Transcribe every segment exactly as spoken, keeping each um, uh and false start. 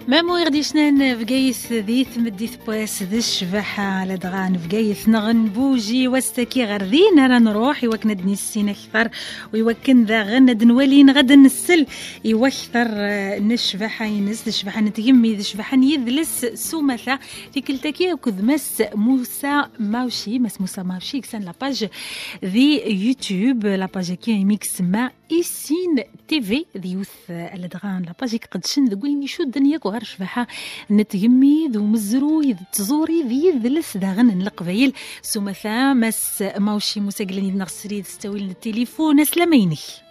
Mamu i ɣ-d-yecnan Bgayet di tmeddit n wass d ccbaḥa, ladɣa n Bgayet neɣ n Buji, wass-agi ɣer din ara nruḥ i wakken ad d-nissin akteṛ, u i wakken daɣen ad nwali neɣ ad nsel i wakteṛ, eh, n ccbaḥa-ines, d ccbaḥa n tgemmi, d ccbaḥa n yidles s umata, tikkelt-agi akked Mass Musa Mawci. Mass Musa Mawci yeksan la page di YouTube, la page-agi imi yessemma Issin T V, d yiwet, eh, ladɣa n la page i iqeddcen deg wayen icudden yakk ɣer ccbaḥa n tgemmi d umezruy d tẓuri d yidles daɣen n Leqbayel. S umata, Mass Mawci Musa yellan yid-neɣ srid s ttawil n tilifun. Aslama-inek.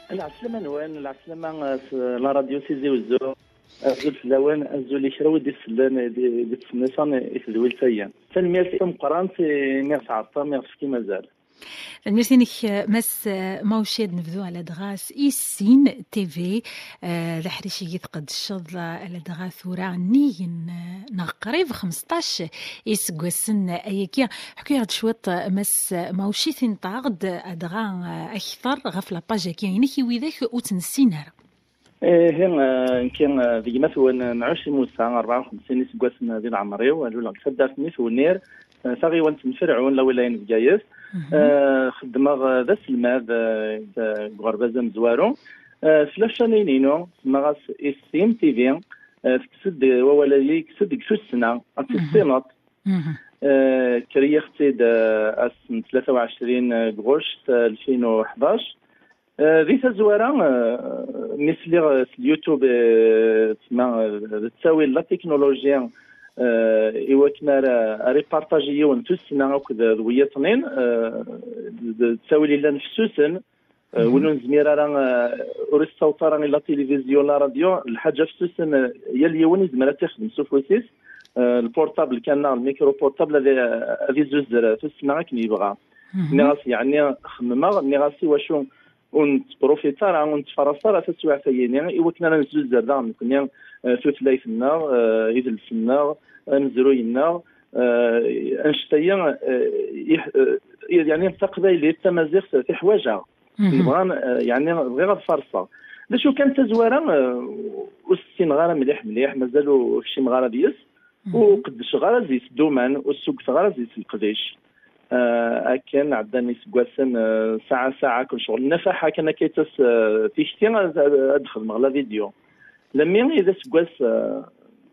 Lɛeslama-nwen, lɛeslama, eh, s la radio Tizi Wezzu. Azul fell-awen, azul i kra wid isellen di, di tesnisa i tedwilt-agi. Tanemmirt tameqqrant imi ɣ-tɛeṭṭam, imi ɣ-tefkim azal. Tanemmirt-inek, Mass Mawci. Ad nebdu ladɣa s Issin T V, eh, d aḥric i tqeddceḍ, eh, ladɣa tura nnig n, eh, neɣ qrib xmesṭac iseggasen ayagi. Ḥku-yaɣ-d cwiṭ, Mass Mawci, tinṭaɣ-d, eh, dɣa, eh, akteṛ ɣef la page-agi-inek i widak ur tt-nessin ara. Ihi, eh, nekki, eh, d gma-twen, eh, Mɛuci Musa, rebɛa u xemsin iseggasen di leɛmer-iw, luleɣ deg taddart-nni Twenir, eh, taɣiwant n Ferɛun, lawilaya n Bgayet. Eh, xeddmeɣ, eh, d aselmad, eh, deg uɣerbaz amezwaru. Eh, s la chaîne-inu, semmaɣ-as Issin T V, eh, tekkes-d, eh, wawal-agi, yekkes-d deg tussna, ad tissineḍ. Eh, kriɣ-tt-id, eh, ass n tlata u ɛecrin deg ɣuct, eh, alfin u ḥdac. Eh, di tazwara, eh, mi sliɣ s YouTube, eh, tma, eh, d ttawil la technologie, eh, i wakken ara, ara ipartaji yiwen tussna akked d wiyaḍ-nnin, eh, d, d ttawil yellan fessusen, eh, win ur nezmir ara, eh, ur issaweḍ ara i la télévision, la radio, lḥaǧa fessusen, eh, yal yiwen yezmer ad tt-ixdem s ufus-is, eh, le portable kan neɣ le micro portable ad, ad izuzzer tussna akken yebɣa. Nniɣ-as, yeɛni, xemmemeɣ, nniɣ-as, i wacu ur nettprofit ara, ur nettfaras ara taswiɛt-ayini, i wakken ara nezzuzer daɣen nekni, eh, tutlayt-nneɣ, eh, idles-nneɣ, amezruy-nneɣ, eh, annect-agi, eh, yeɛni taqbaylit, tamaziɣt, tiḥwaǧ-aɣ. Nebɣa, eh, yeɛni bɣiɣ ad farṣeɣ. D acu kan tazwara, eh, ur ssineɣ ara mliḥ mliḥ, mazal ur kcimeɣ ara deg-s. Ur qeddceɣ ara zi-s dduman, ur ssugteɣ ara zi-s leqdic. Eh, akken ɛeddan iseggasen, eh, saɛa saɛa, akken ccɣel nnafaḥa kan akka yettas, eh, tikti ad, ad, ad xedmeɣ la vidéo. Lemmi i d aseggas, eh,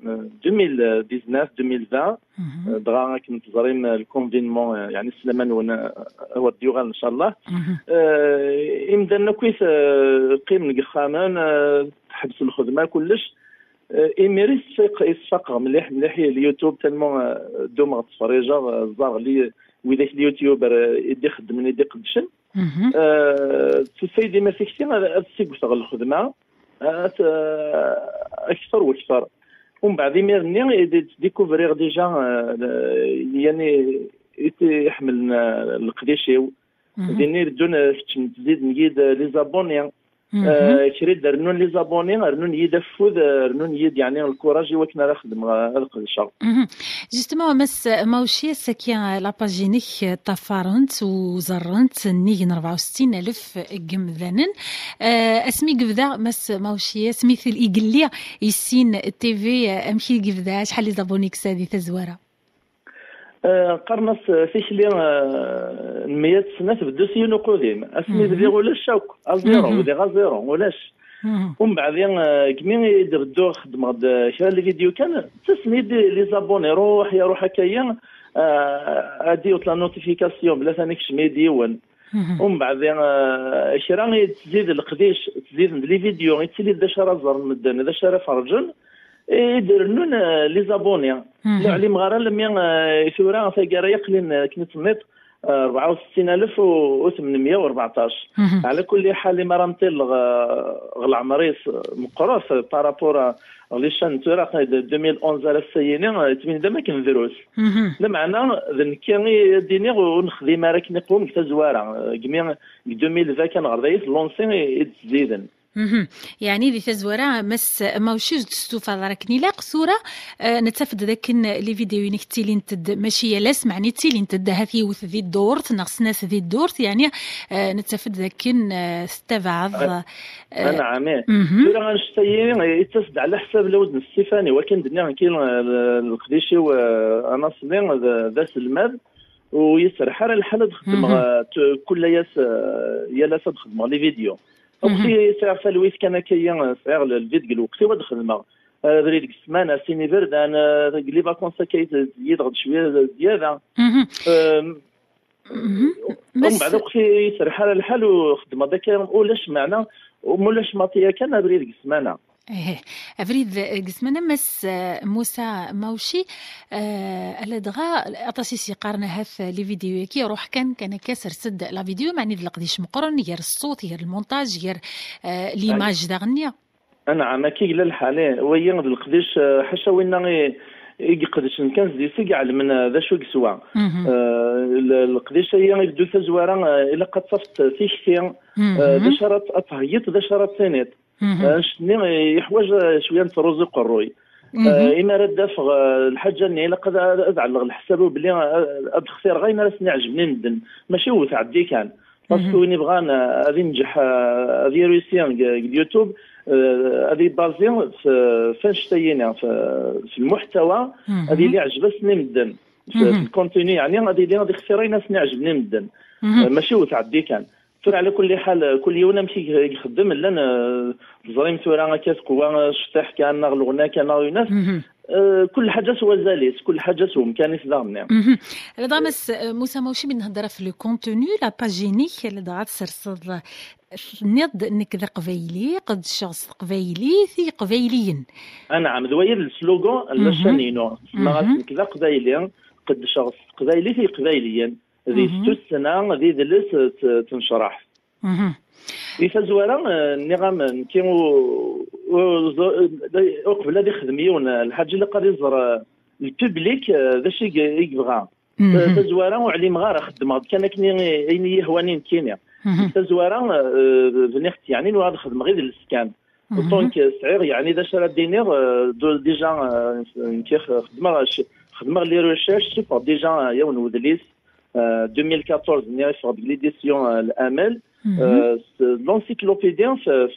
eh, deux mille dix-neuf, deux mille vingt, eh, dɣa akken teẓrim, eh, le confinement, eh, yeɛni sslama-nwen, eh, awer d-yuɣal ncallah. Eh, imdanen akk, eh, qqimen deg yexxamen, eh, teḥbes lxedma, kullec. Eh, imir i sfaq-, i sfaqeɣ mliḥ, mliḥ i YouTube, tellement, eh, ddumeɣ ttferrijeɣ, eh, ẓẓareɣ li-, widak n YouTube, eh, i d-ixeddmen, i d-iqeddcen. Eh, tusa-yi-d imir tikti ad, ad ssigteɣ lxedma, ad, eh, akter u akter. Umbeɛd imir-nni i d-, découvriɣ déjà, eh, le-, yani, i t-, iḥemmlen, eh, leqdic-iw. Din i beddun, eh, keččmen, tziden-iyi-d, eh, les abonnés. Eh, kra i d-rennun les abonnés, rennun-iyi-d afud, eh, rennun-iyi-d, yeɛni, lkuraj i wakken ara xedmeɣ, eh, ad qedceɣ. Justement, Mass Mawci, ass-agi, eh, la page-inek, eh, ṭṭafaren-tt u ẓerren-tt nnig n rebɛa u settin alef n yemdanen. Eh, asmi i yebda, Mass Mawci, asmi t-, i yelli Issin T V, eh, amek i yebda, acḥal les abonnés i yesɛa di tazwara? Eh, qqaren-as, eh, tikli, eh, n meyya d sna tbeddu s yiwen uqudim. Asmi bdiɣ ulac akk, a zéro, bdiɣ a zéro, ulac. Umbeɛd, eh, degmi i d-bedduɣ xeddmeɣ-d, eh, kra n les vidéos kan, ttasmi-d les abonnés, ruḥ, ya ruḥ akka-yi, eh, ad d-iwet la notification, bla tani kecmi-d yiwen. Umbeɛd, eh, kra i d-tzid leqdic, tziden-d les vidéos, i ttili d acu ara ẓren medden, d acu ara ferǧen, i d-rennun, eh, les abonnés. Ur ɛlimeɣ ara lemmi, eh, i tura taggara yaqlin, eh, akken i tenniḍ, eh, rebɛa u settin alef u tmenmeyya u rbeɛṭac. Ɛla kulli ḥal, imi ara nṭil ɣ-, ɣer leɛmer-is, eh, meqqret, eh, par rapport, eh, ɣer les chaînes n tura, eh, de deux mille onze ar ass-ayini, eh, yettbin-d am akken drus. Lameɛna, d nekki i ad d-iniɣ ur nexdim ara akken iqwem deg tazwara. Eh, degmi, deg deux mille vingt kan ɣer dayi, tlansi i, i d-tziden. Mhm. Yeɛni di tazwara, Mass Mawci, ur d-testufaḍ ara akken ilaq. Tura, eh, nettaf-d dakken les vidéos-inek ttilint-d mačči yal ass, meɛni ttilint-d ahat yiwet di ddurt neɣ snat di ddurt, yeɛni, eh, nettaf-d dakken, eh, tettabaɛeḍ, eh, Anɛam, ih. Mhm. Tura anect-ayi, eh, yettas-d ɛla ḥsab lawd n Stéphane, wakken d-nniɣ nekki, eh, l-, leqdic-iw, eh, anaṣli d, d aselmad, u yesserḥ ara lḥal ad xedmeɣ, Mhm. eh, t-, kul ass, eh, yal ass ad xedmeɣ les vidéos. Akk Mhm. sɛiɣ talwit kan akka-yi, sɛiɣ le, le vide deg lweqt-iw ad xedmeɣ. Eh, abrid deg ssmana, sin iberdan, eh, deg les vacances akka yid-, yid-, d cwiya ziyada. Mhm. Em, Mhm. Umbeɛd akk yesserḥ ara lḥal u xedmeɣ-d akka, ulac meɛna, ma ulac maḍi yakan abrid deg ssmana. Eh, abrid deg ssmana, Mass, eh, Musa Mawci, eh, ladɣa aṭas i s-yeqqaren ahat les vidéos-agi, ruḥ kan, kan akka, sers-d la vidéo, meɛni d leqdic meqqren, gar ṣṣut, gar lmontaj, gar, eh, l'image daɣenni. Anɛam, akka i yella lḥal, ih. Wayi d leqdic, eh, ḥaca winna i, i iqedcen kan zdi-s i iɛelmen, eh, d acu i yeswa. Mhm. Eh, le-, leqdic-ayi ibeddu tazwara, eh, ilaq ad tafeḍ tikti, Mhm. eh, d acu ara t-, ad theyyiḍ, d acu ara d-tiniḍ. Mhm. Eh, annect-nni, eh, yeḥwaǧ, eh, cwiya n truẓi uqerruy. Mhm. Eh, imi ara d-afeɣ, eh, lḥaǧa-nni, ilaq ad, ad, ad ɛelleɣ leḥsab-iw belli, eh, ad xtireɣ ayen ara sen-iɛejben i medden. Mačči ur tɛeddi kan. Parce que Mhm. win ibɣan, eh, ad inǧeḥ, eh, ad irusi deg, deg YouTube, eh, ad ibazi f, f annect-ayi-nni, f, f lmuḥtawa, Mhm. ad yili iɛjeb-asen i medden. F, Mhm. f lkontinu, yeɛni ad yili ad ixtir ayen asen iɛejben i medden. Mhm. Eh, mačči ur tɛeddi kan. Tura, ɛla kulli ḥal, eh, kul yiwen amek i i ixeddem, llan, eh, teẓrim tura akka tqewwa, eh, ccṭiḥ kan, neɣ lɣna kan, neɣ yunat. Mhm. Eh, kul ḥaǧa s wazal-is, kul ḥaǧa s wemkan-is daɣen-nni. Mhm. Ladɣa Mass, eh, Musa Mawci, mi d-nhedder ɣef le contenu, la page-inek, ladɣa ad tserseḍ, eh, tenniḍ-d, "Nekk d aqbayli, qeddceɣ s teqbaylit i yeqbayliyen." Anɛam, d waya d slogan n la Mhm. chaîne-inu. Semmaɣ-as, Mhm. "Nekk d aqbayli, qeddceɣ s teqbaylit i yeqbayliyen." Di Mhm. tussna, d idles, d, d tnecraḥt. Mhm. Di tazwara, eh, nniɣ-am, nekki u-, u-, uqbel ad ixdem yiwen, eh, lḥaǧa ilaq ad iẓer, eh, lpiblik, eh, d acu i ge-, i yebɣa. Mhm. Eh, tazwara ur ɛlimeɣ ara, xeddmeɣ-d kan akken i, ayen i yi-hwan i nekkini. Mhm. Tazwara, eh, bniɣ-tt, yeɛni nwiɣ ad xedmeɣ idles kan. Mhm. Donc, eh, sɛiɣ, yeɛni d acu ara d-iniɣ, eh, d-, déjà, eh, nekki x-, xedmeɣ, xedmeɣ les recherches, suffeɣ déjà, eh, yiwen wedlis, eh, deux mille quatorze-nni i ffeɣ deg l'édition, eh, L'Amel, Mhm. eh, s-, l'encyclopédie f, f,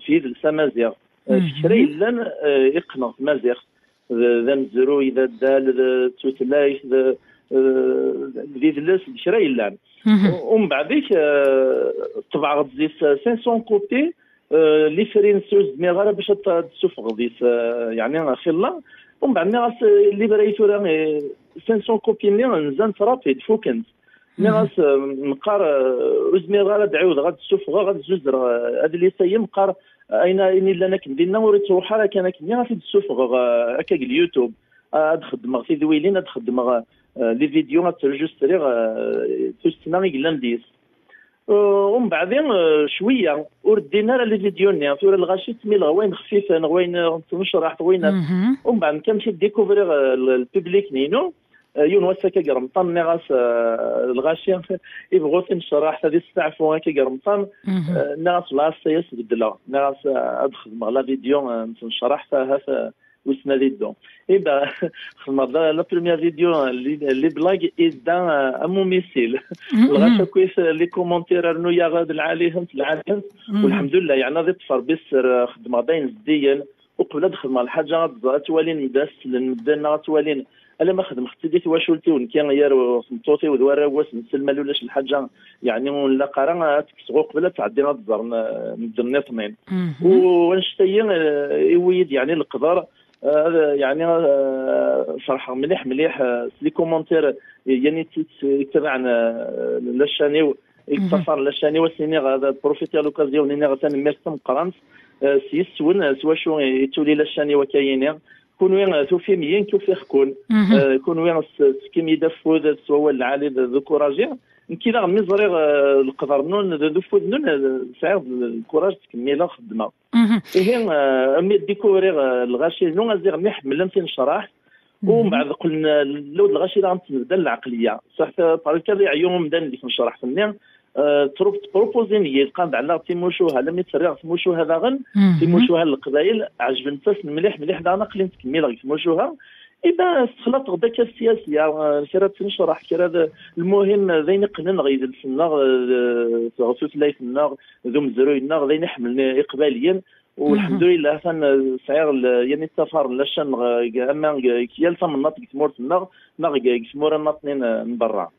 f yidles amaziɣ. Eh, f Mhm. kra yellan, eh, iqqneɣ tmaziɣt. D, d amezruy, d addal, d tutlayt, d, eh, d idles, d kra yellan. Mhm. U-, umbeɛd-ik, eh, ṭebɛeɣ-d deg cinq cents copies, eh, les frais-nnes ur zmireɣ ara bac ad, ad d-ssufɣeɣ deg-s, eh, yeɛni, xilla. Umbeɛd nniɣ-as, eh, les frais tura, eh, cinq cents copies-nni nzant rapide, fukent. Nniɣ-as, eh, meqqar, eh, ur zmireɣ ara ad d-ɛiwdeɣ ad d-ssufɣeɣ, ad zzuzreɣ, eh, adlis-ayi, meqqar, eh, ayen, ayen illan akken dinna ur ittruḥ ara kan akken-nni, ad t-id-ssufɣeɣ, eh, akka deg YouTube. Ad xeddmeɣ tidwilin, ad xeddmeɣ, eh, les vidéos, ad ttrejistriɣ, eh, tussna i yellan deg-s. Eh, umbeɛd, eh, cwiya, ur ddin ara les vidéos-nni. Tura lɣaci ttmileɣ wayen xfifen, wayen, eh, n tnecraḥt, wayen. Mhm. Umbeɛd nekk amek i découvriɣ, eh, l-, le public-nni-inu, eh, yiwen wass akka deg Remṭan, nniɣ-as, eh, lɣaci, ibɣu tinecraḥt, ad isteɛfu akka deg Remṭan. Mhm. Eh, nniɣ-as, la, ass-a ad s-beddleɣ. Nniɣ-as, eh, ad xedmeɣ la vidéo, eh, n tnecraḥt, ahat, eh, wissen ad iddu. Eh ben, xedmeɣ la, la première vidéo, eh, les, les blagues, et ben, eh, à mon missile. Mhm. Lɣaci akkit, eh, les commentaires, rnu-yaɣ-d lɛali-hent, lɛali-hent. Mhm. Walḥemdulillah, yeɛni ad iṭṭfer bis-, eh, xedmeɣ-d ayen zeddigen. Uqbel ad xedmeɣ lḥaǧa, ad ẓ-, ad twalin medden, ad slen medden, neɣ ad twalin. Alamma xedmeɣ-tt-id i twacult-iw, nekki, yer u tmeṭṭut-iw d warraw-is, nsel ma ulac lḥaǧa, yeɛni ur nlaq ara, ad tt-kkseɣ uqbel ad tɛeddi, ad ẓren, eh, medden nniḍnin. Mhm. U annect-ayi, eh, iwwi-yi-d, yeɛni, leqder, eh, ad, yeɛni, eh, ferḥeɣ mliḥ, mliḥ, eh, s les commentaires, eh, yeɛni, tt-, tt-, yettabaɛen, eh, la chaîne-iw, i yeṭṭafaren la chaîne-iw, ad s-iniɣ, ad profiter l'occasion, ad iniɣ tanemmirt tameqqrant, eh, s yes-wen, eh, s wacu i tuli la chaîne-iw akka-yini. Kunwi, eh, tufim-iyi, nekk ufiɣ-ken. Mhm. Eh, kunwi s-, tefkim-iyi-d afud s wawal lɛali d, d ukuraji. Nekki daɣen mi ẓriɣ, eh, leqder-nnun d, d ufud-nnun, eh, sɛiɣ d, d lkuraj ttkemmileɣ xeddmeɣ. Mhm. Ihi, eh, mi découvriɣ, eh, lɣaci-inu, ad ziɣ mi ḥemmlen tinecraḥt, Mhm. umbeɛd qqlen, eh, lewd lɣaci daɣen ttnebdal lɛeqliya. Saḥit, eh, par le cas iɛeyyu umdan deg tnecraḥt-nni, eh, trup-, tpropozin-iyi, lqan d ɛellaɣ timucuha, lemmi tt-rriɣ tmucuha daɣen, timucuha n Leqbayel, ɛejbent-asen mliḥ, mliḥ daɣen, aql-in ttkemmileɣ deg tmucuha. Iba stexlaṭeɣ-d akka s tyasya, eh, kra d tnecraḥ, kra d, lmuhim, d ayen iqqnen ɣer yidles-nneɣ, eh, ɣer tutlayt-nneɣ, d umezruy-nneɣ, d ayen iḥemmlen Iqbayliyen. Ulḥemdulillah, atan, eh, sɛiɣ l-, yani ttafaren lacan, eh, ama deg yal tamnaḍt deg tmurt-nneɣ, neɣ deg, deg tmura nniḍen, eh, n berra.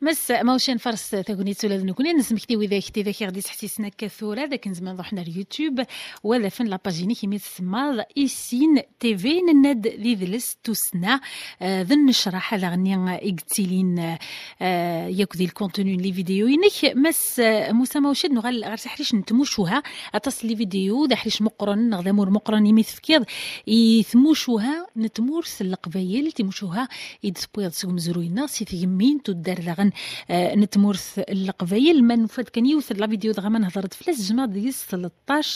Mass Mawci, nfares tagnit ula d nekkni, nesmekti widak, tidak i ɣ-d-iseḥsisen akka tura, d akken zemren ad ruḥen ar YouTube, u ad afen la page-inek imi tsemmaḍ Issin T V, nenna-d d idles tussna, eh, d nnecraḥ daɣenni i yettilin, eh, yakk di lkontenu n les vidéos-inek. Mass, eh, Musa Mawci, nuɣal ɣer teḥrict n tmucuha, aṭas n les vidéos, d aḥric meqqren, neɣ d amur meqqren imi tefkiḍ i tmucuha n tmurt n Leqbayel, timucuha i d-tewwiḍ seg umezruy-nneɣ, si tgemmi n tuddar daɣen, eh, n tmurt n Leqbayel. Ma nufa-d kan yiwet n la vidéo dɣa ma nehder-d fell-as, jmeɣ-d deg-s tleṭṭac,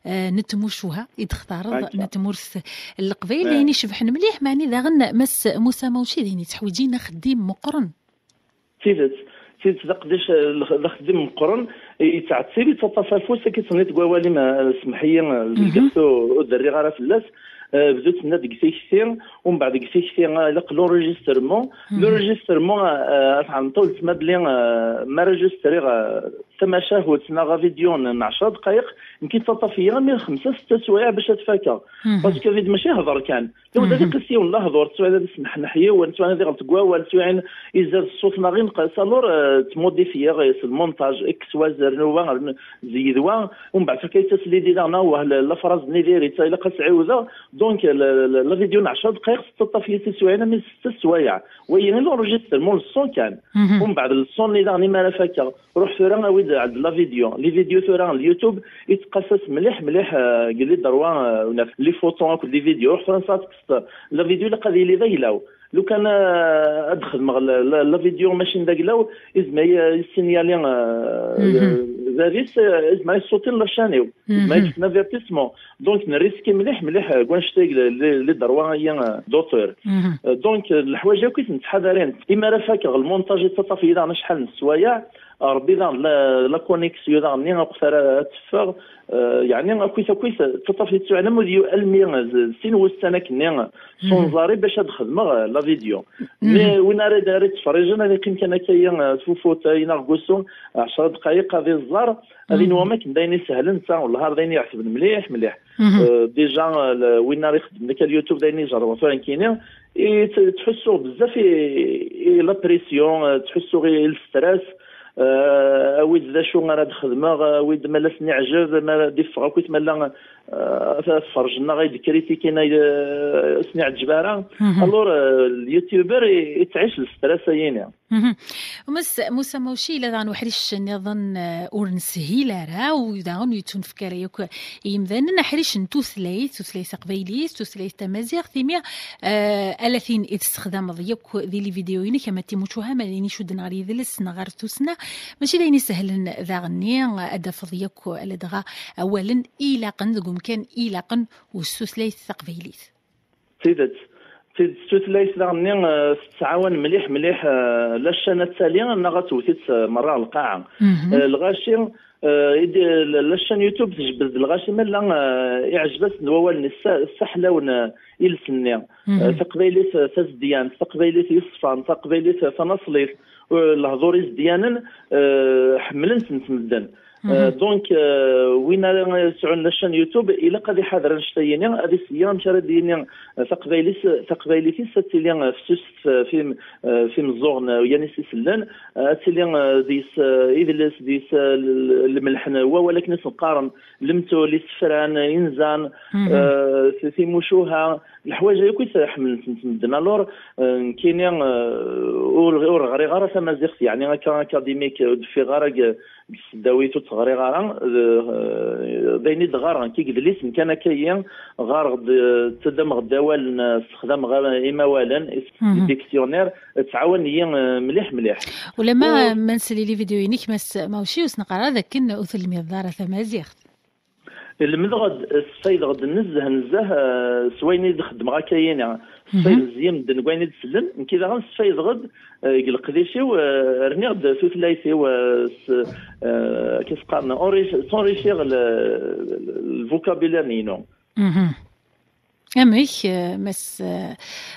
eh, n tmucuha i d-textareḍ n tmurt n Leqbayel. D ayen icebḥen mliḥ, meɛni daɣen Mass Musa Mawci d ayen yettḥwiǧin axeddim meqqren. D tidet, d tidet, d aqeddic, eh, d axeddim meqqren, yettɛettib, yettaṭṭaf afus, akka i d-tenniḍ deg wawal-im, eh, semmeḥ-iyi, eh, zedgeɣ-t, ur, ur d-rriɣ ara fell-as. Eh, bdu tenna deg tikti, umbeɛd deg tikti, eh, ilaq l'enregistrement. L'enregistrement, eh, eh, ad tɛelmeḍ a weltma belli, eh, ma registriɣ, eh, tamacahut neɣ avidyu n, n ɛecra dqayeq, nekk yettaṭṭaf-iyi armi xemsa, setta swayeɛ bac ad t-fakeɣ. Parce que vid mačči hder kan. Law d ad iqis yiwen lehdur, ttwaɛin ad isneḥneḥ yiwen, ttwaɛin ad iɣelṭ deg wawal, ttwaɛin izad ṣṣut neɣ inqes. Alors, eh, ttmodifiyeɣ, eh, s lmontaj, kkes wa, rnu wa, rnu, zeyyed wa, umbeɛd akka yettas lidi daɣen, awah, la, la phrase-nni diri-tt, ilaq ad tt-ɛiwdeɣ. Donc, la, la, la vidéo n ɛecra dqayeq tettaṭṭaf-iyi tiswiɛin armi d setta swayeɛ. Wayi i l'enregistrement, le son kan. Umbeɛd le son-nni daɣen imi ara fakeɣ. Ruḥ tura awi-d, ɛedd la vidéo. Les vidéos tura n YouTube, yettqasas mliḥ, mliḥ, eh, deg les droits, eh, les photos akked les vidéos. Ruḥ tura nsa tekkseḍ la vidéo, ilaq ad yili d aglaw. Lukan, eh, ad xedmeɣ la, la, la vidéo mačči d aglaw, izmer ad yessinyali, eh, bab-is, eh, izmer ad yessutin la chaîne-iw. Izmer ad yefk un avertissement. Donc, nriski mliḥ, mliḥ, eh, deg wannect-a, les, les, les droits-agi, eh, d'auteur. Eh, donc, eh, leḥwayeǧ akk i ten-ttḥadarin. Imi ara fakeɣ lmontaj, yettaṭṭaf-iyi daɣen acḥal n sswayeɛ, Rebbi daɣen la, la connexion daɣen-nni, akkit ara ad teffeɣ, eh, yeɛni akkit, akkit, teṭṭaf-iyi ttwiɛin am udyu almi, eh, z-, sin wussan akkenni, s unẓar-i bac ad xedmeɣ, eh, la vidéo. Mais win ara, ara yettferrijen, ad iqqim kan akka-yi, eh, s ufutay neɣ deg wusu, ɛecra dqayeq ad iẓẓar, ad inwam akken d ayen isehlen, netta, wellah, d ayen iɛetben mliḥ, mliḥ. Euh, déjà, euh, le, win ara ixedmen akka YouTube, d ayen ijerrbeɣ tura nekkini, i t-, ttḥussuɣ bezzaf i, i la pression, euh, ttḥussuɣ i, i le stress, euh, awi-d d acu ara d-xedmeɣ, awi-d ma la sen-iɛǧeb, ma la d-iffeɣ akkit ma la, euh, ad ferjen neɣ ay d-kritikin ay, euh, sen-iɛǧeb ara. Alors, euh, le YouTuber i, i ttɛic le stress ayini. Mass Musa Mawci, yella daɣen uḥric nniḍen, eh, ur neshil ara, u daɣen yettunefk ara yakk i yimdanen, aḥric n tutlayt, tutlayt taqbaylit, tutlayt tamaziɣt, imi, eh, ala tin i tessexdameḍ yakk di les vidéos-inek, ama d timucuha, ama d ayen icudden ɣer yidles neɣ ɣer tussna, mačči d ayen isehlen daɣenni, ad d-tafeḍ yakk, ala dɣa awalen ilaqen deg umkan ilaqen u s tutlayt taqbaylit. D tidet. D tidet, tutlayt daɣenni, eh, tettɛawan mliḥ, mliḥ, eh, la ccan ad tali, neɣ ad tewwet-itt, eh, merra ɣer lqaɛa. Eh, lɣaci, eh, i d-, la, la ccan YouTube tejbed-d lɣaci ma llan, eh, iɛjeb-asen wawal-nni, ssa-, ssaḥlawen, eh, iles-nni. Eh, taqbaylit, eh, tazedyant, taqbaylit yeṣfan, taqbaylit, eh, tanaṣlit, eh, lehdur izedyanen, eh, ḥemmlen-tent medden. Euh, donc, euh, win ara yesɛun la chaîne YouTube, ilaq ad iḥader annect-a-yini, ad iseyyi amek ara d-yini, euh, taqbaylit, taqbaylit-is ad tili, euh, fessuset, euh, f im-, euh, f imeẓẓuɣen, euh, yan i s-isellen, euh, ad tili, euh, deg-s, euh, idles, deg-s, euh, l-, l-, lmelḥ n wawal akken i s-neqqaren, lemtul, isefran, inzan, euh, t-, timucuha, leḥwayeǧ-a akk i ḥemmlen-tent medden. Alors, euh, nekkini, euh, ur, ur ɣriɣ ara tamaziɣt, yeɛni akka académique, ur d-ffiɣeɣ ara deg, deg tesdawit, ur tt-ɣriɣ ara, d, d ayen i d-ɣareɣ nekk deg yidlisen kan akka-yi, ɣareɣ-d, ttaddameɣ-d awalen, ssexdameɣ ara imawalen, dictionnaire, ttɛawanen-iyi, eh, mliḥ, mliḥ. Ulamma ma nsel i les vidéos-inek, Mass Mawci, ur s-neqqar ara d akken ur telmideḍ ara tamaziɣt. Lemdeɣ-d, sfaydeɣ-d nezzeh, nezzeh, eh, s wayen i d-xeddmeɣ akka-yini. Sfayden zzi medden deg wayen i d-sellen, nekki daɣen sfaydeɣ-d, eh, deg leqdic-iw, eh, rniɣ-d tutlayt-iw, eh, s, eh, akken s-qqaren, enrichi-, s'enrichir le, le, le vocabulaire-inu. Mhm. Amek, eh, Mass, eh,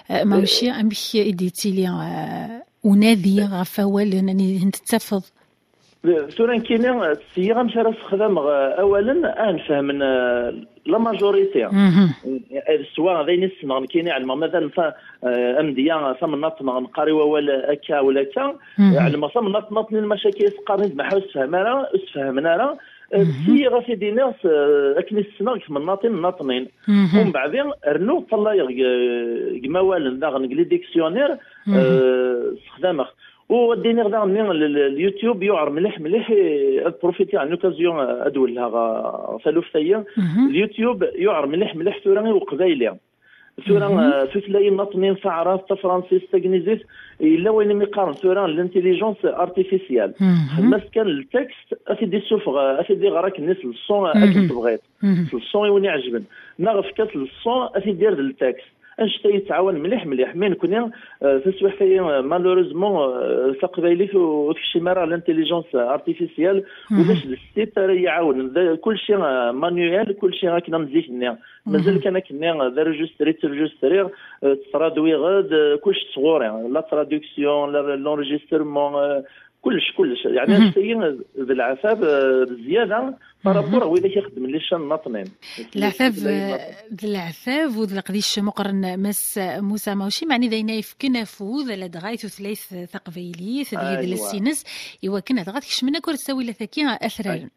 eh, Mawci, amek i d-yettili, eh, unadi ɣef wawalen i d-tettafeḍ? Tura nekkini, tteyyiɣ amek ara sexdameɣ, eh, awalen, ah, nfehmen, eh, la majorité. Eh, d swa d ayen i ssneɣ nekkini, ɛelmeɣ mazal fa-, eh, amedya, tamnaḍt neɣ neqqar i wawal akka wala akka. Ɛelmeɣ tamnaḍt nnaṭnin, maca akka i s-qqaren i d maḥa ur sfehmen ara, ur sfehmen ara. Eh, tteyyiɣ ad t-id-iniɣ s, eh, akken i ssneɣ deg tmennaḍin nnaṭnin. Umbeɛdi, rnu ṭṭalayeɣ deg, deg imawalen daɣen, deg les dictionnaires, eh, sexdameɣ. U ad d-iniɣ daɣen, le, le, le YouTube yuɛer mliḥ, mliḥ, eh, ad profitiɣ n l'occasion, eh, ad wellheɣ, eh, taluft-agi. Le YouTube yuɛer mliḥ, mliḥ tura i uqbayli. Tura, eh, tutlayin nnaṭnin, taɛrabt, tafransist, tagnizit, yella wayen i mi qqaren tura l'intelligence artificielle. Xdem-as kan le texte, ad t-id-issufeɣ, eh, ad t-id-iɣer akken s le son, eh, akken tebɣiḍ. S le son i wen-iɛejben. Neɣ efk-as le son, ad t-id-irr d le texte. Annect-a yettɛawan mliḥ, mliḥ. Mi nekni, eh, taswiḥt-agi, eh, malheureusement, eh, taqbaylit ur, ur tekcim ara l'intelligence artificielle, ulac d site ara yi-iɛawnen. D, kulci, eh, manuel, kulci akken am zik-nni. Mazal kan akken-nni, eh, d arujistri, tturujistriɣ, eh, ttradwiɣ-d, eh, kulci sɣur-i. La traduction, la, l'enregistrement, eh, kullec, kullec. Yeɛni, annect-agi d leɛtab, eh, d zzyada par rapport ɣer widak ixeddmen les chaînes nnaṭnin. Leɛtab, eh, d leɛtab u d leqdic meqqren, Mass Musa Mawci, meɛni d ayen ay yefken afud ladɣa i tutlayt taqbaylit d yidles-ines, i wakken ladɣa ad kecmen akk ar ttawilat-agi atraren.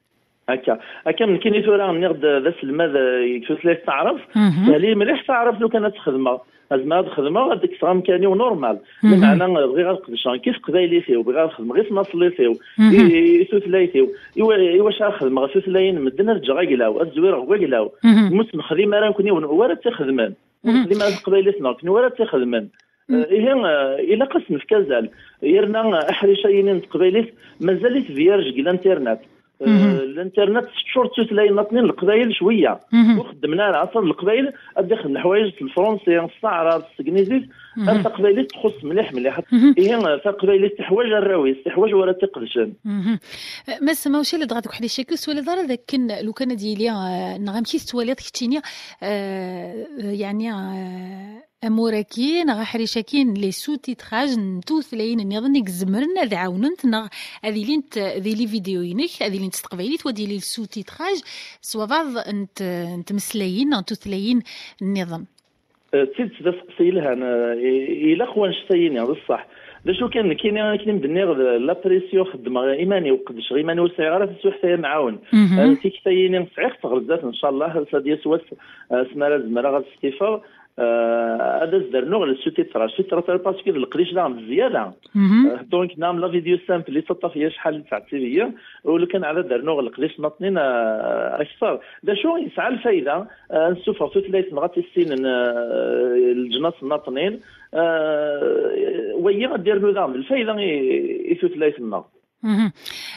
Akka. Akka, nekkini tura nniɣ-d d aselmad, eh, deg tutlayt taɛrabt, sehel-iyi mliḥ taɛrabt lukan ad tt-xedmeɣ. Azmer ad xedmeɣ, ad kkseɣ amkan-iw normal. Lameɛna, eh, bɣiɣ ad qedceɣ nekk i teqbaylit-iw, bɣiɣ ad xedmeɣ i tnaṣlit-iw, i, i tutlayt-iw. I wa-, i wacu ara xedmeɣ tutlayin n medden, ad ǧǧeɣ aglaw, ad zwireɣ deg waglaw. Ma ur tt-nexdim ara nekkni, ur ara tt-ixedmen. Ur nexdim ara teqbaylit-nneɣ, nekkni ur ara tt-ixedmen. Eh, ihi, eh, ilaq ad s-nefk azal. Yerna, eh, aḥric-ayini n teqbaylit, mazal-it vierge deg l'internet. Eh, l'internet teččur d tutlayin nnaṭnin, leqbayel cwiya. Ur xeddmen ara. Aṭas n leqbayel ad d-ixdem leḥwayeǧ s lefransi, s taɛrabt, s tegnizit, ar taqbaylit txuṣṣ mliḥ, mliḥ. Ihi, eh, taqbaylit teḥwaǧ arraw-is, teḥwaǧ wara tt-iqedcen. Eh, Mass Mawci, ladɣa deg uḥric-agi, ur twalaḍ ara d akken lukan ad yili, eh, neɣ amek i tettwaliḍ keččini, eh, yeɛni, eh, amur-agi neɣ aḥric-agi n les sous-titrages n tutlayin nniḍen i izemren ad ɛawnent neɣ ad ilint di les vidéos-inek, ad ilint s teqbaylit, u ad yili le sous-titrage s wabaḍ n t-, n tmeslayin neɣ n tutlayin nniḍen? Eh, d tidet d aseqsi yelhan, eh, i-, ilaq wanect-ayini, d ṣṣeḥ. D acu kan, nekkini akken i m-d-nniɣ, d la pression, xeddmeɣ iman-iw, qeddceɣ iman-iw, ur sɛiɣ ara taswiḥt ay amɛawen. Eh, tikta-yini sɛiɣ-tt ɣer zdat, ncallah, ad d-yas wass, eh, asmi ara zemreɣ ad stifeɣ. Eh, ad as-d-rnuɣ le sous-titrage. Sous-titrage, parce que d leqdic daɣen d zzyada. Eh, donc, naam, la vidéo simple, yettaṭṭaf-iyi acḥal, yettɛettib-iyi. U lukan ad d-rnuɣ leqdic nnaṭnin, eh, akteṛ. D acu yesɛa lfayda, eh, ad nessufeɣ tutlayt-nneɣ ad tt-issinen, eh, leǧnas nnaṭnin. Eh, wagi ad d-irnu daɣen d lfayda i, i tutlayt-nneɣ.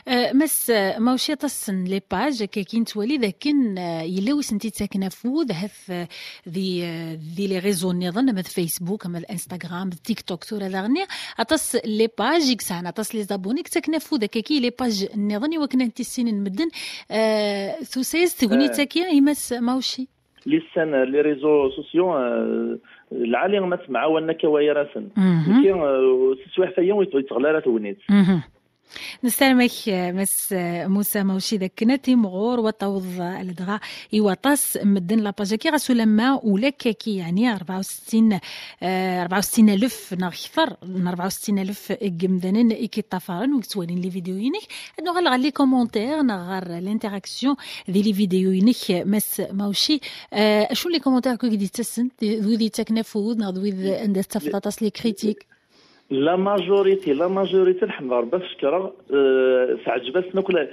Eh, Mass, eh, Mawci, aṭas n les pages akka i nettwali d akken, eh, yella wi sent-ittaken afud, ahat, eh, di, eh, di les réseaux nniḍen, ama d Facebook, ama d Instagram, d TikTok, tura daɣen, aṭas n les pages i yesɛan aṭas n les abonnés, yettaken afud akka i les pages nniḍen i wakken ad tent-issinen medden. Eh, tusa-yas tegnit-agi i Mass Mawci? Les chaînes, les réseaux sociaux, eh, lɛali ma ttemɛawanen akka wayrasen. Nekki, eh, s teswiḥt-agi ur yettɣal ara tegnit. Nessaram-ak, eh, Mass, eh, Musa Mawci, d akken ad timɣur wa taweḍ, eh, ladɣa i waṭas n medden la page-agi, ɣas ulamma ula akka-agi, yeɛni rebɛa u settin, eh, rebɛa u settin alef neɣ kter n rebɛa u settin alef n yimdanen i k-iṭṭafaren u yettwalin les vidéos-inek. Ad nuɣal ɣer les commentaires neɣ ɣer l'interaction di les vidéos-inek, Mass Mawci. Eh, acu n les commentaires akk i k-d-yettasen, d wid yettaken afud neɣ d wid anda tettafeḍ aṭas les critiques? La majorité, la majorité, lḥemd Rebbi ad cekkreɣ, eh, teɛǧeb-asen akk. La,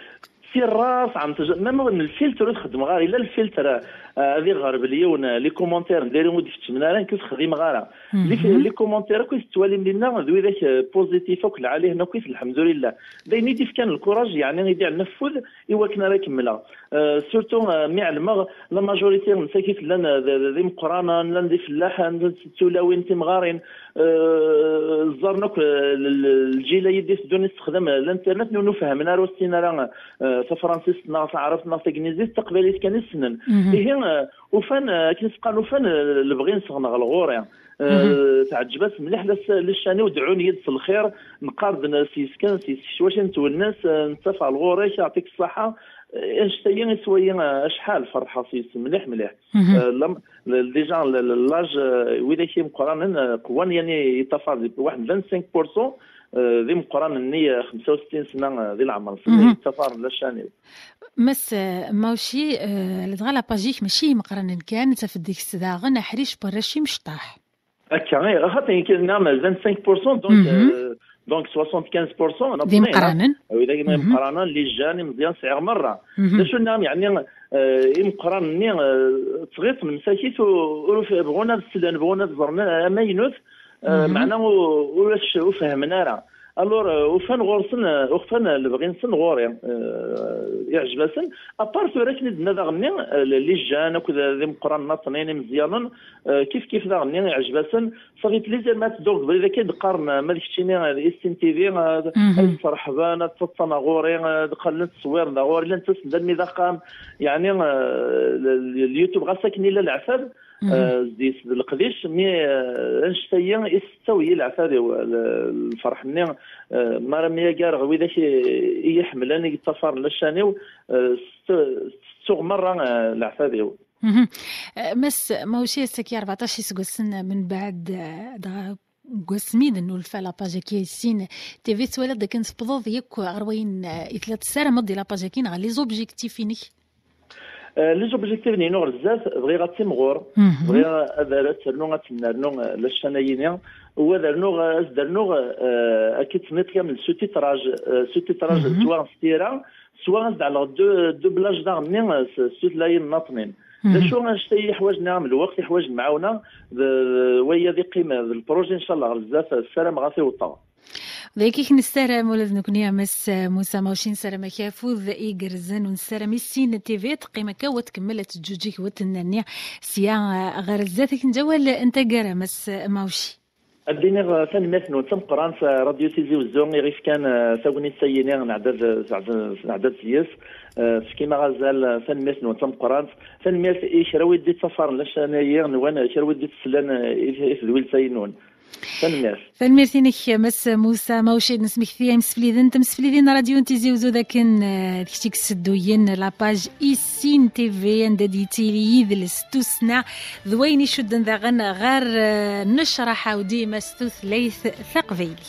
si ras ɛem tejja, même n lfiltre ur t-xeddmeɣ ara, ila lfiltre, eh, ad iɣerbel yiwen, eh, les commentaires n diri ur d-keččmen ara, nekk ur t-xdimeɣ ara. Mhm. Les commentaires akk i tettwalim dinna d widak, eh, positif akk, lɛali hna akk, lḥemdulillah. D ayen i d-ifkan lkuraj, yeɛni i d-iɛen afud i wakken ara kemmleɣ. Eh, surtout, eh, mi ɛelmeɣ la majorité n sakit llan, eh, d, d, d imeqqranen, llan d ifellaḥen, d tulawin timɣarin, eh, ẓẓaren akk, eh, l-, l-, lǧil-ayi d-iteddun yessexdam, eh, l'internet, ur fehmen ara, ur ssinen ara, eh, tafransist neɣ taɛrabt neɣ tagnizit, taqbaylit kan i ssnen. Mhm. Ihi, eh, ufan, eh, akken i s-qqaren, ufan, eh, lebɣi-nsen ɣer lɣur-i. Eh, teɛǧeb-as mliḥ la s-, la ccan-iw, dɛun-iyi-d s lxir, nqar-d n-, s yiskan, s yis-, s wacu n twennas, eh, nettaf ɣer lɣur-ik, aɛṭik ṣṣaḥa. Eh, annect-agi iswa-yi, eh, acḥal ferḥeɣ s yes mliḥ, mliḥ. Mhm. Eh, lam-, l-, déjà, l-, l-, l'âge, eh, widak imeqqranen, eh, qwan, yani, yeṭṭafar di waḥed vingt-cinq pour cent, eh, d imeqqranen-nni, eh, xemsa u settin sna, eh, di leɛmer-nsen, mhm, yeṭṭafaren la ccan-iw. Mass, eh, Mauchi, eh, ladɣa la page-ik mačči imeqqranen kan, tafeḍ deg-s daɣen aḥric n warrac imecṭaḥ. Akka, eh, xaṭi, nekk nniɣ vingt-cinq pour cent, donc, mhm, euh, donc soixante-quinze pour cent, d imeqqranen. Widak, mhm, imeqqranen, les jeunes, imeẓyan, sɛiɣ merra. Mhm. D acu nniɣ, yeɛni, eh, imeqqranen-nni, eh, ttɣiṭen msakit, u-, ur uf-, bɣun ad slen, bɣun ad ẓren, eh, amaynut, eh, mhm, meɛna u-, ulac, ur fehmen ara. Alors, euh, ufan ɣur-sen, euh, ufan lebɣi-nsen ɣur-i, euh, iɛjeb-asen. Apart tura akken i d-tenna daɣen-nni, euh, les jeunes akked d imeqqranen aṭnin imeẓyanen, euh, kif kif daɣen-nni iɛjeb-asen. Ça fait plaisir ma tedduɣ deg ubrid akka i d-qqaren, euh, ma d keččini, euh, d Issin T V, euh, mhm, ad ttreḥben, ad ttaḍsan ɣur-i, euh, ad qqlen ad ttṣewwiren da ɣur-i, llan ttasen-d almi d axxam. Yeɛni, euh, l-, l-, YouTube ɣas akken yella leɛtab, mhm, euh, zdi-s d leqdic, mi, euh, annect-agi i s-tettawi leɛtab-iw, l-, lferḥ-nni, euh, mi ara myagareɣ widak i, i yi-ḥemmlen, i yeṭṭafaren la ccan-iw, euh, s-, s-, tettuɣ merra, euh, leɛtab-iw. Mhm. Eh, Mass Mauchi, ass-agi rbeɛṭac iseggasen mbeɛd, eh, dɣa deg wasmi d-nulfa la page-agi Issin T V, twalaḍ dakken tewwḍeḍ yakk ɣer wayen, eh, i telliḍ tessarameḍ di la page-agi neɣ les objectifs-inek? Euh, les objectifs-inu ɣer zdat, bɣiɣ ad timɣur, mhm, bɣiɣ ad, ad ternu, ad tennernu, euh, la ccan-ayini, u ad rnuɣ, euh, ad s-d-rnuɣ, euh, akka i d-tenniḍ kamel, sous-titrage, euh, sous-titrage, mhm, soit s tira, soit ad s-d-ɛelleɣ du-, doublage daɣen-nni, euh, s, s tutlayin n aṭnin. D, mhm, acu annect-a i yeḥwaǧen am lweqt, yeḥwaǧen lemɛawna, d, d, waya ad iqqim, d lprojet, ncallah, ɣer zdat, ssarameɣ ad t-iweṭṭeɣ. D ayagi i k-nessaram ula d nekkni, a Mass Musa Mauchi, nessaram-ak afud igerrzen, u nessaram Issin T V teqqim akka, u ad tkemmel ad teǧǧuǧeg, u ad tennerni sya, eh, ɣer zdat. Ad k-neǧǧ awal n taggara, a Mass Mauchi. Ad d-iniɣ, eh, tanemmirt-nwen d tameqqrant, eh, Radio Tizi Wezzu, i ɣ-ifkan, eh, tagnit-ayini, neɛdad, eh, neɛdad, neɛdad yes, eh, tefkim-aɣ azal, eh, tanemmirt-nwen d tameqqrant, tanemmirt i kra wid d-iṭṭafaren la ccan-ayi, nwan, eh, kra wid d-itteslan, eh, i, i tedwilt-ayi-nwen. Tanemmirt. Tanemmirt-inek, Mass Musa Mauchi, d nesmekti imsefliden, timseflidin n Radio n Tizi Wezzu, d akken, eh, d kečč i yessedduyen la page Issin T V, anda d-yettili yidles, tussna, d wayen icudden daɣen ɣer, eh, nnecraḥa u dima s tutlayt taqbaylit.